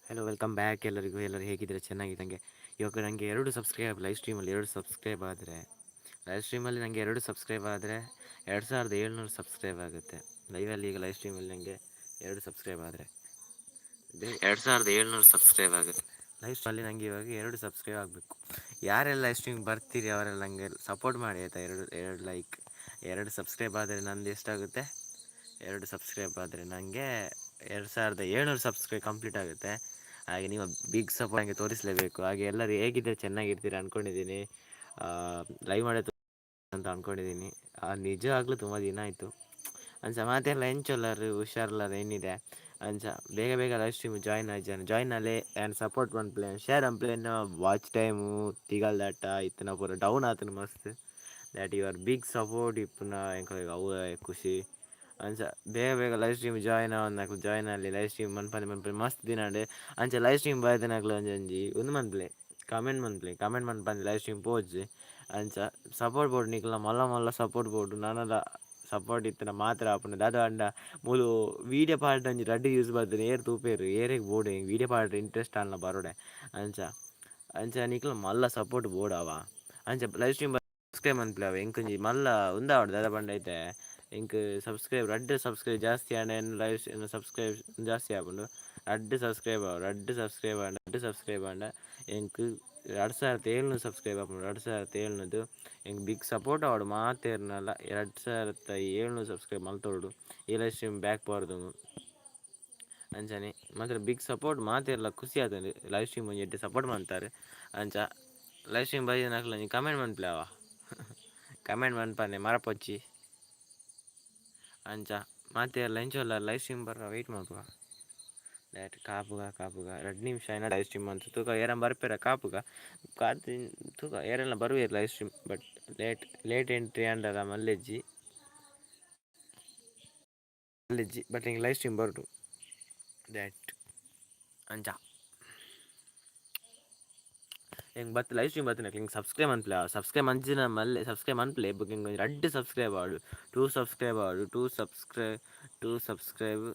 Hello, welcome back ಎಲ್ಲರಿಗೂ. ಎಲ್ಲರೂ ಹೇಗಿದ್ದಾರೆ? ಚೆನ್ನಾಗಿದ್ದಂಗೆ. ಇವಾಗ ನನಗೆ ಎರಡು ಸಬ್ಸ್ಕ್ರೈಬ್, ಲೈವ್ ಸ್ಟ್ರೀಮಲ್ಲಿ ಎರಡು ಸಬ್ಸ್ಕ್ರೈಬ್ ಆದರೆ, ಲೈವ್ ಸ್ಟ್ರೀಮಲ್ಲಿ ನನಗೆ ಎರಡು ಸಬ್ಸ್ಕ್ರೈಬ್ ಆದರೆ 2700 ಸಬ್ಸ್ಕ್ರೈಬ್ ಆಗುತ್ತೆ ಲೈವಲ್ಲಿ. ಈಗ ಲೈವ್ ಸ್ಟ್ರೀಮಲ್ಲಿ ನನಗೆ ಎರಡು ಸಬ್ಸ್ಕ್ರೈಬ್ ಆದರೆ 2700 ಸಬ್ಸ್ಕ್ರೈಬ್ ಆಗುತ್ತೆ. ಲೈವ್ ಸ್ಟ್ರೀಮಲ್ಲಿ ನನಗೆ ಇವಾಗ ಎರಡು ಸಬ್ಸ್ಕ್ರೈಬ್ ಆಗಬೇಕು. ಯಾರೆಲ್ಲ ಲೈವ್ ಸ್ಟ್ರೀಮಿಗೆ ಬರ್ತೀರಿ, ಅವರೆಲ್ಲ ನನಗೆ ಸಪೋರ್ಟ್ ಮಾಡಿ, ಆಯಿತಾ? ಎರಡು ಎರಡು ಲೈಕ್, ಎರಡು ಸಬ್ಸ್ಕ್ರೈಬ್ ಆದರೆ ನಂದು ಎಷ್ಟಾಗುತ್ತೆ? ಎರಡು ಸಬ್ಸ್ಕ್ರೈಬ್ ಆದರೆ ನನಗೆ 2700 ಸಬ್ಸ್ಕ್ರೈಬ್ ಕಂಪ್ಲೀಟ್ ಆಗುತ್ತೆ. ಹಾಗೆ ನೀವು ಬಿಗ್ ಸಪೋರ್ಟ್ ನನಗೆ ತೋರಿಸಲೇಬೇಕು. ಹಾಗೆ ಎಲ್ಲರೂ ಹೇಗಿದ್ದರೆ, ಚೆನ್ನಾಗಿರ್ತೀರ ಅಂದ್ಕೊಂಡಿದ್ದೀನಿ. ಲೈವ್ ಮಾಡೋದು ಅಂತ ಅಂದ್ಕೊಂಡಿದ್ದೀನಿ. ನಿಜವಾಗ್ಲೂ ತುಂಬ ದಿನ ಆಯಿತು. ಅಂಚ ಮಾತೆಲ್ಲ ಎಂಚೊಲ್ಲರು? ಹುಷಾರ್ಲಾರ ಏನಿದೆ? ಅಂಚ ಬೇಗ ಬೇಗ ಲೈವ್ ಸ್ಟ್ರೀಮ್ ಜಾಯ್ನ್ ಆಗಿ, ಜನ ಜಾಯ್ನ್ ಆಲೆ ಆ್ಯಂಡ್ ಸಪೋರ್ಟ್ ಮನ್ಪುಲೆ, ಶೇರ್ ಮನ್ಪುಲೆ. ವಾಚ್ ಟೈಮು ತಿಗಲ್ದಾಟ ಇತ್ತಿನ ಪೂರ ಡೌನ್ ಆತನ ಮಸ್ತ್. That your big support ಇಪ್ಪುನ ಎಂಕಲೆಗ್ ಅವು ಖುಷಿ. ಅಂಚ ಬೇಗ ಬೇಗ ಲೈವ್ ಸ್ಟ್ರೀಮ್ ಜಾಯ್ನ್ ಆವೊಂದು ಜಾಯ್ನ್ ಆಲೆ. ಲೈವ್ ಸ್ಟ್ರೀಮ್ ಮನ್ಪಂದೆ ಮನ್ಪಂದೆ ಮಸ್ತ್ ದಿನ ಆಂಡ್. ಅಂಚ ಲೈವ್ ಸ್ಟ್ರೀಮ್ ಬೈದಿನಕ್ಲು ಒಂಜೊಂಜಿ ಉಂದು ಮನ್ಪುಲೆ, ಕಮೆಂಟ್ ಮನ್ಪುಲೆ. ಕಮೆಂಟ್ ಮನ್ಪಂದೆ ಲೈವ್ ಸ್ಟ್ರೀಮ್ ಪೋಜಿ. ಅಂಚ ಸಪೋರ್ಟ್ ಬೋಡು, ನಿಕಲ್ನ ಮಲ್ಲ ಮಲ್ಲ ಸಪೋರ್ಟ್ ಬೋಡು. ನನಲ ಸಪೋರ್ಟ್ ಇತ್ತಿನ ಮಾತ್ರ ಆಪುಂಡು. ದಾದ ಪಂಡ ಮೂಲು ವೀಡಿಯೋ ಪಾಡ್ಂಡ ಒಂಜಿ ರಡ್ಡ್ ಯೂಸ್ ಬರ್ತದೆ. ಏರ್ ತೂಪೆರ್, ಏರೆಗ್ ಬೋಡು ವೀಡಿಯೋ ಪಾಡ್ರೆ ಇಂಟ್ರೆಸ್ಟ್ ಆಂಡ ಬರೋಡೆ. ಅಂಚ ಅಂಚ ನಿಕಲ್ನ ಮಲ್ಲ ಸಪೋರ್ಟ್ ಬೋಡವ. ಅಂಚ ಲೈವ್ ಸ್ಟ್ರೀಮ್ ಸಬ್ಸ್ಕ್ರೈಬ್ ಮನ್ಪುಲೆ. ಅವ ಎಂಕೊಂಜಿ ಮಲ್ಲ ಉಂದಾವಡ್. ದಾದ ಪಂಡ ಐತೆ ಎಂಕ್ ಸಬ್ಸ್ಕ್ರೈಬ್, ರಡ್ಡ್ ಸಬ್ಸ್ಕ್ರೈಬ್ ಜಾಸ್ತಿ ಆಂಡ ಎನ್ನ ಲೈವ್ ಸಬ್ಸ್ಕ್ರೈಬ್ ಜಾಸ್ತಿ ಆಪುಂಡು. ರಡ್ಡ್ ಸಬ್ಸ್ಕ್ರೈಬ್ ಆವು, ರಡ್ಡ್ ಸಬ್ಸ್ಕ್ರೈಬ್ ಆಂಡ, ರಡ್ಡ್ ಸಬ್ಸ್ಕ್ರೈಬ್ ಆಂಡ ಎಂಕ್ 2700 ಸಬ್ಸ್ಕ್ರೈಬ್ ಆಪುಂಡು. 2700 ಎಂಕ್ ಬಿಗ್ ಸಪೋರ್ಟ್ ಆವಡ್ ಮಾತೆರ್ನಲ. 2700 ಸಬ್ಸ್ಕ್ರೈಬ್ ಮಲ್ತೊಡು ಈ ಲೈವ್ ಸ್ಟ್ರೀಮ್ ಬ್ಯಾಕ್ ಪಾರ್ದು. ಅಂಚನೆ ಮಾತ್ರ ಬಿಗ್ ಸಪೋರ್ಟ್ ಮಾತೆರ್ಲ ಖುಷಿ ಆತುಂಡು. ಲೈವ್ ಸ್ಟ್ರೀಮ್ ಒಂಜಿ ಎಡ್ಡೆ ಸಪೋರ್ಟ್ ಮಲ್ತಾರೆ. ಅಂಚ ಲೈವ್ ಸ್ಟ್ರೀಮ್ ಬೈದಿನಕ್ಲ್ ಒಂಜಿ ಕಮೆಂಟ್ ಮನ್ಪುಲೆ ಅವ. ಕಮೆಂಟ್ ಮನ್ಪಂದೆ ಮರಪೊಚ್ಚಿ. ಅಂಚ ಮಾತೆರ್ಲ ಎಂಚ ಉಲ್ಲರ್? ಲೈವ್ ಸ್ಟ್ರೀಮ್ ಬರ್ರ ವೆಯ್ಟ್ ಮಲ್ಪುಗ. That ಕಾಪುಗ ಕಾಪುಗ, 2 ನಿಮಿಷ ಆಯ್ನ ಲೈವ್ ಸ್ಟ್ರೀಮ್ ಅಂತ. ತೂಕ ಏರನ್ ಬರ್ಪೆರ. ಕಾಪುಗ, ಕಾತ್ ತೂಕ, ಏರೆಲ್ಲ ಬರುವೆರ್ live stream. But late late entry ಆಂಡಲ ಮಲ್ಲೆಜ್ಜಿ ಮಲ್ಲೆಜ್ಜಿ. ಬಟ್ ಎಂಕ್ ಲೈವ್ ಸ್ಟ್ರೀಮ್ ಬರಡು that. ಅಂಚ ಎಂಕ್ ಬತ್ತ್ ಲೈವ್ ಸ್ಟ್ರೀಮ್ ಬತ್ತಿನಕ್ಲ್ ಎಂಕ್ ಸಬ್ಸ್ಕ್ರೈಬ್ ಮನ್ಪುಲೆ. ಸಬ್ಸ್ಕ್ರೈಬ್ ಮಂಚಿನ ಮಲ್ಲೆ, ಸಬ್ಸ್ಕ್ರೈಬ್ ಮನ್ಪುಲೆ. ಬೊಕ ಎಂಕ್ ಒಂಜಿ ರಡ್ಡ್ ಸಬ್ಸ್ಕ್ರೈಬ್ ಆವಡ್, ಟೂ ಸಬ್ಸ್ಕ್ರೈಬ್ ಆವಡ್. Two subscribe, two subscribe,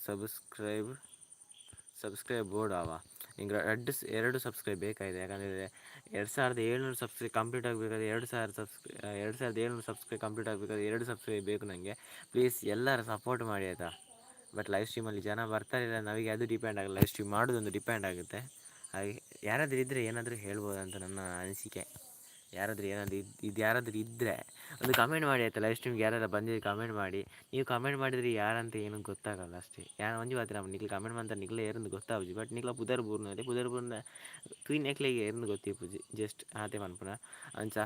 subscribe, subscribe board ಅವ. ಹಿಂಗೆ ರಡ್ಡು ಎರಡು ಸಬ್ಸ್ಕ್ರೈಬ್ ಬೇಕಾಗಿದೆ. ಯಾಕಂದರೆ 2700 ಸಬ್ಸ್ಕ್ರೈಬ್ ಕಂಪ್ಲೀಟ್ ಆಗಬೇಕಾದ್ರೆ 2000 2700 ಸಬ್ಸ್ಕ್ರೈಬ್ ಕಂಪ್ಲೀಟ್ ಆಗಬೇಕಾದ್ರೆ ಎರಡು ಸಬ್ಸ್ಕ್ರೈಬ್ ಬೇಕು ನನಗೆ. ಪ್ಲೀಸ್ ಎಲ್ಲರೂ ಸಪೋರ್ಟ್ ಮಾಡಿ, ಆಯಿತಾ? ಬಟ್ ಲೈವ್ ಸ್ಟ್ರೀಮಲ್ಲಿ ಜನ ಬರ್ತಾರಿಲ್ಲ ನಮಗೆ, ಅದು ಡಿಪೆಂಡ್ ಆಗಲ್ಲ. ಲೈವ್ ಸ್ಟ್ರೀಮ್ ಮಾಡೋದೊಂದು ಡಿಪೆಂಡ್ ಆಗುತ್ತೆ. ಹಾಗೆ ಯಾರಾದರೂ ಇದ್ದರೆ ಏನಾದರೂ ಹೇಳ್ಬೋದು ಅಂತ ನನ್ನ ಅನಿಸಿಕೆ. ಯಾರಾದರೂ ಏನಾದರೂ ಇದು ಇದು ಯಾರಾದರೂ ಇದ್ದರೆ ಒಂದು ಕಮೆಂಟ್ ಮಾಡಿ, ಆಯಿತಾ? ಲೈವ್ ಸ್ಟ್ರೀಮ್ಗೆ ಯಾರೆಲ್ಲ ಬಂದಿದ್ದು ಕಮೆಂಟ್ ಮಾಡಿ. ನೀವು ಕಮೆಂಟ್ ಮಾಡಿದರೆ ಯಾರಂತ ಏನೂ ಗೊತ್ತಾಗಲ್ಲ ಅಷ್ಟೇ. ಯಾರು ಒಂಜಿ ಮಾತ್ರ ನಮ್ಮ ನಿಕ್ಲು ಕಮೆಂಟ್ ಮಾಡ್ತಾರೆ, ನಿಕ್ಲೆ ಏರಂದು ಗೊತ್ತಾವುಜಿ. ಬಟ್ ನಿಕ್ಲ ಪುದರ್ ಬೂರ್ನಲ್ಲಿ, ಪುದರ್ ಬೂರ್ನ ತೂಯಿನಕ್ಲೆಗೆ ಏರಂದು ಗೊತ್ತಿಪ್ಪುಜಿ. ಜಸ್ಟ್ ಆತೆ ಪನ್ಪುನ. ಅಂಚ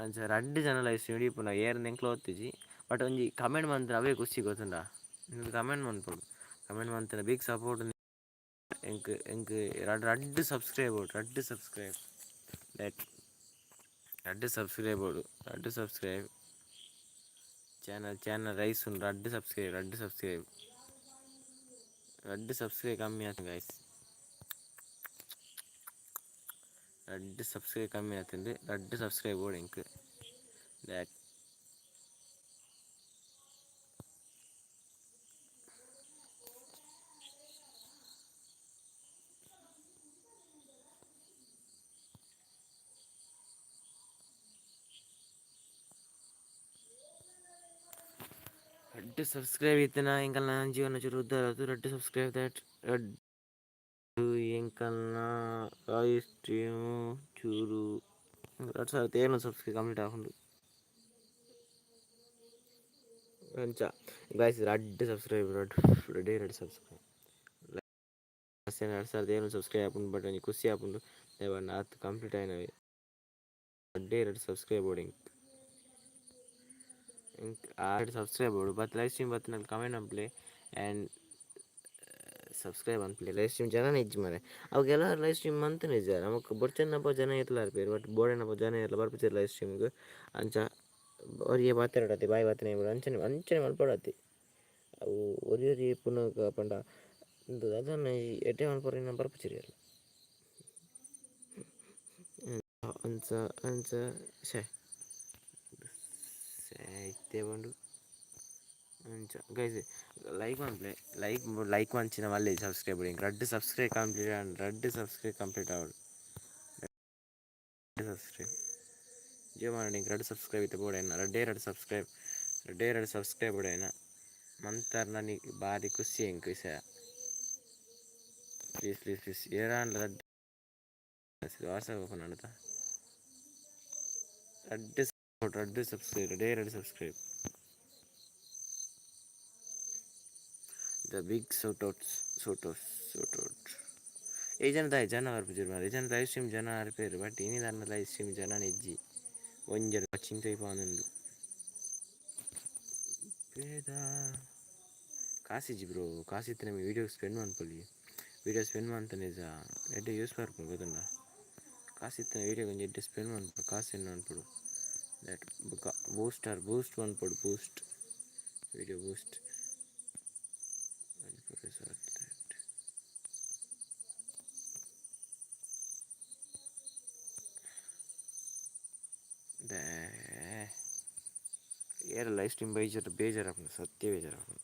ಅಂಚ ರಡ್ಡ್ ಜನ ಲೈವ್ ಸ್ಟ್ರೀಮ್ ಇಪ್ಪುನ, ಏರಂದು ಎಂಕ್ಲ ಗೊತ್ತಿಜ್ಜಿ. ಬಟ್ ಒಂಜಿ ಕಮೆಂಟ್ ಮಂತ್ರೆ ಅವೇ ಖುಷಿ, ಗೊತ್ತುಂಡ? ನಿಕ್ಲು ಕಮೆಂಟ್ ಮನ್ಪೊಡು. ಕಮೆಂಟ್ ಮಂತ್ರೆ ಬಿಗ್ ಸಪೋರ್ಟ್ ಎಂಕ್. ಎಂಕ್ ರಡ್ಡ್ ರಡ್ಡ್ ಸಬ್ಸ್ಕ್ರೈಬ್, ರಡ್ಡ್ ಸಬ್ಸ್ಕ್ರೈಬ್ that, ರಡ್ಡ್ ಸಬ್ಸ್ಕ್ರೈಬ್ ಬೋಡು. ರಡ್ಡ್ ಸಬ್ಸ್ಕ್ರೈಬ್, ಚಾನಲ್ ಚಾನಲ್ ರೈಸ್ ಉಂಡು. ರಡ್ಡ್ ಸಬ್ಸ್ಕ್ರೈಬ್, ರಡ್ಡ್ ಸಬ್ಸ್ಕ್ರೈಬ್, ರಡ್ಡ್ ಸಬ್ಸ್ಕ್ರೈಬ್ ಕಮ್ಮಿ ಆತು ಗೈಸ್. ರಡ್ಡ್ ಸಬ್ಸ್ಕ್ರೈಬ್ ಕಮ್ಮಿ ಆತುಂಡು. ರಡ್ಡ್ ಸಬ್ಸ್ಕ್ರೈಬ್ ಬೋಡು ಎಂಕ್ that. ರಡ್ಡ್ ಸಬ್ಸ್ಕ್ರೈಬ್ ಇತ್ತಿನ ಎಂಕಲ್ನ ಜೀವನ ಚೂರು ಉದ್ದಾರ ಆತು. ರಡ್ಡ್ ಸಬ್ಸ್ಕ್ರೈಬ್ that, ರಡ್ಡ್ ಎಂಕಲ್ನ ಲೈವ್ ಸ್ಟ್ರೀಮು ಚೂರು 2700 ಸಬ್ಸ್ಕ್ರೈಬ್ ಕಂಪ್ಲೀಟ್ ಆಪುಂಡು. ಅಂಚ ಗೈಸ್, ರಡ್ಡ್ ಸಬ್ಸ್ಕ್ರೈಬ್, ರಡ್ಡ್, ರಡ್ಡೇ ರಡ್ಡ್ ಸಬ್ಸ್ಕ್ರೈಬ್. 2700 ಸಬ್ಸ್ಕ್ರೈಬ್ ಆಪುಂಡು. ಬಟ್ ಒಂಜಿ ಖುಷಿ ಆಪುಂಡು ದಾಯೆ ಆತ್ ಕಂಪ್ಲೀಟ್ ಆಯಿನವೆ. ರಡ್ಡೇ ರಡ್ಡ್ ಸಬ್ಸ್ಕ್ರೈಬ್ ಬೋಡು ಎಂಕ್. ಎಂಕ್ ಆರು ಸಬ್ಸ್ಕ್ರೈಬ್ ಬೋಡು. ಬಟ್ ಲೈವ್ ಸ್ಟ್ರೀಮ್ ಬತ್ತಿನ ಕಮೆಂಟ್ ಮನ್ಪುಲೆ ಆ್ಯಂಡ್ ಸಬ್ಸ್ಕ್ರೈಬ್ ಮನ್ಪುಲೆ. ಲೈವ್ ಸ್ಟ್ರೀಮ್ ಜನನೇ ಇಜ್ಜಿ ಮಾರ್ರೆ. ಅವು ಕೆಲವರು ಲೈವ್ ಸ್ಟ್ರೀಮ್ ಮಂತುನ ಇಜ್ಜಾರ್. ನಮಕ್ ಬೊಡ್ಚನ್ನಪ ಜನ ಏತ್ಲ ಇರ್ಪೆರ್. ಬಟ್ ಬೋಡಾಯಿನಲ್ಪ ಜನ ಏರ್ಲ ಬರ್ಪುಜೆರ್ ಲೈವ್ ಸ್ಟ್ರೀಮ್ಗ್. ಅಂಚ ಒರಿಯೆ ಪಾತೆರೊಡತ್ತೆ, ಬಾಯಿ ಬತ್ತಿನ ಅಂಚನೆ ಅಂಚನೆ ಮಲ್ಪೊಡತ್ತೆ. ಅವು ಒರಿ ಒರಿ ಇಪ್ಪುನಗ ಪಂಡ ಉಂದು ದಾದನ ಎಡ್ಡೆ ಮನ್ಪುನ ಬರ್ಪುಜೆರ್ ಏರ್ಲ. ಅಂಚ ಅಂಚ ಶೇ ಇತ್ತೆ ಪಂಡು. ಅಂಚ ಗೈಸ್ ಲೈಕ್ ಮನ್ಪುಲೆ ಲೈಕ್ ಲೈಕ್ ಮಂಚಿನ ಮಲ್ಲೆ ಸಬ್ಸ್ಕ್ರೈಬ್ ರಡ್ಡ್ ಸಬ್ಸ್ಕ್ರೈಬ್ ಕಂಪ್ಲೀಟ್ ಆಂಡ್ ರಡ್ಡ್ ಸಬ್ಸ್ಕ್ರೈಬ್ ಕಂಪ್ಲೀಟ್ ಆವೊಡು ರಡ್ಡ್ ಸಬ್ಸ್ಕ್ರೈಬ್ ಜೀವಮಾನ ರಡ್ಡ್ ಸಬ್ಸ್ಕ್ರೈಬ್ ಇತ್ತೆ ಬೋಡು ಎನ್ನ ರಡ್ಡೇ ರಡ್ಡ್ ಸಬ್ಸ್ಕ್ರೈಬ್ ರಡ್ಡೇ ರಡ್ಡ್ ಸಬ್ಸ್ಕ್ರೈಬ್ ಬೋಡು ಎನ್ನ ಮಂತರ್ನ ಬಾರಿ ಖುಷಿ ಎಂಕ್ ವಿಷಯ ಪ್ಲೀಸ್ ಪ್ಲೀಸ್ ಪ್ಲೀಸ್ ಏರಾಂಡ ರಡ್ಡ್ ವಾಟ್ಸಪ್ ಓಪನ್ ಆಂಡತ ರಡ್ಡ್ ರಡ್ಡ್ ಸಬ್ಸ್ಕ್ರೈಬ್ ರಡ್ಡೇ ರಡ್ಡ್ subscribe. The big shoutouts shoutouts shoutout. ಈ ಜನ ದಾಯೆ ಜನ ಬರ್ಪುಜೆರ್ ಮಾರ್ರೆ. ಈ ಜನ ಲೈವ್ ಸ್ಟ್ರೀಮ್ ಜನ ಬರ್ಪೆರ್ ಬಟ್ ಇನಿ ದಾನ್ನ ಲೈವ್ ಸ್ಟ್ರೀಮ್ ಜನನೆ ಇಜ್ಜಿ ಒಂಜಿ ವಾಚಿಂಗ್ ತೋಯಿಪಾವೊಂದುಂಡು. ಕಾಸ್ ಇಜ್ಜಿ ಬ್ರೋ, ಕಾಸ್ ಇತ್ತಿನ ವೀಡಿಯೋ ಸ್ಪೆಂಡ್ ಮನ್ಪೊಲಿ. ವೀಡಿಯೋ ಸ್ಪೆಂಡ್ ಮಂತ ನಿಜ ಎಡ್ಡೆ ಯೂಸ್ ಬರ್ಪುಂಡು ಗೊತ್ತುಂಡ. ಕಾಸ್ ಇತ್ತಿನ ವೀಡಿಯೋ ಒಂಜಿ ಎಡ್ಡೆ ಸ್ಪೆಂಡ್ ಮನ್ಪೊಡು, ಕಾಸ್ ಎನ್ನ ಮನ್ಪೊಡು that ಬೊಕ ಬೂಸ್ಟರ್ ಬೂಸ್ಟ್ ಮನ್ಪೊಡು, ಬೂಸ್ಟ್ ವೀಡಿಯೋ ಬೂಸ್ಟ್. ಏರ್ ಲೈವ್ ಸ್ಟ್ರೀಮ್ ಬೇಜಾರು ಬೇಜಾರಾಪುಂಡು, ಸತ್ಯ ಬೇಜಾರಾಪುಂಡು.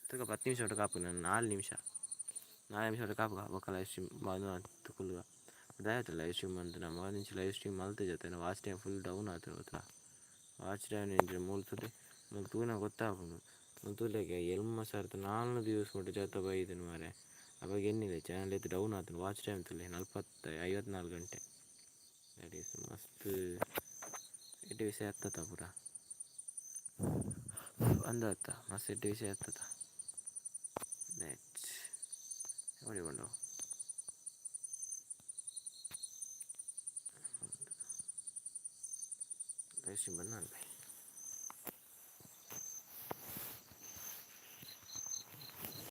ತೂಕ 10 ನಿಮಿಷ ಒಟ್ಟು ಕಾಪುನ 4 ನಿಮಿಷ 4 ನಿಮಿಷ ಒಟ್ಟು ಕಾಪುಗ ಬೊಕ ಲೈವ್ ಸ್ಟ್ರೀಮ್ ಬಂದ್ ಕುಲ್ಲುಗ. ದಾಯೆ ಲೈವ್ ಸ್ಟ್ರೀಮ್ ಮಂತುನ ಮಾದಿಂಚ ಲೈವ್ ಸ್ಟ್ರೀಮ್ ಮಲ್ತಿಜತೆ ವಾಚ್ ಟೈಮ್ ಫುಲ್ ಡೌನ್ ಆತುಂಡು ಗೊತ್ತಾ. ವಾಚ್ ಟೈಮ್ ಎಂಚ ಮೂಲು ತೂಲೆ ಮೂಲು ತೂನಗ ಗೊತ್ತಾಪುಂಡು. ಮೂಲು ತೂಲೆಗೆ 80,400 ವ್ಯೂಸ್ ಮುಟ್ಟ ಜತ ಬೈದ್ಂಡ್ ಮಾರ್ರೆ. ಅಪಗ ಎನ್ನಿಲೆ ಚಾನಲ್ ಏತ್ ಡೌನ್ ಆತುಂಡು. ವಾಚ್ ಟೈಮ್ ತೂಲೆ 40 54 ಗಂಟೆ. That is ಮಸ್ತ್ ಎಡ್ಡೆ ವಿಷಯ ಅತ್ತತ ಪೂರ ಅಂದು ಅತ್ತ ಮಸ್ತ್ ಎಡ್ಡೆ ವಿಷಯ ಅತ್ತತ. That ಓಡಿ ಪಂಡವು ಲೈವ್ ಸ್ಟ್ರೀಮ್ ಬಂದ್ ಮನ್ಪೆ.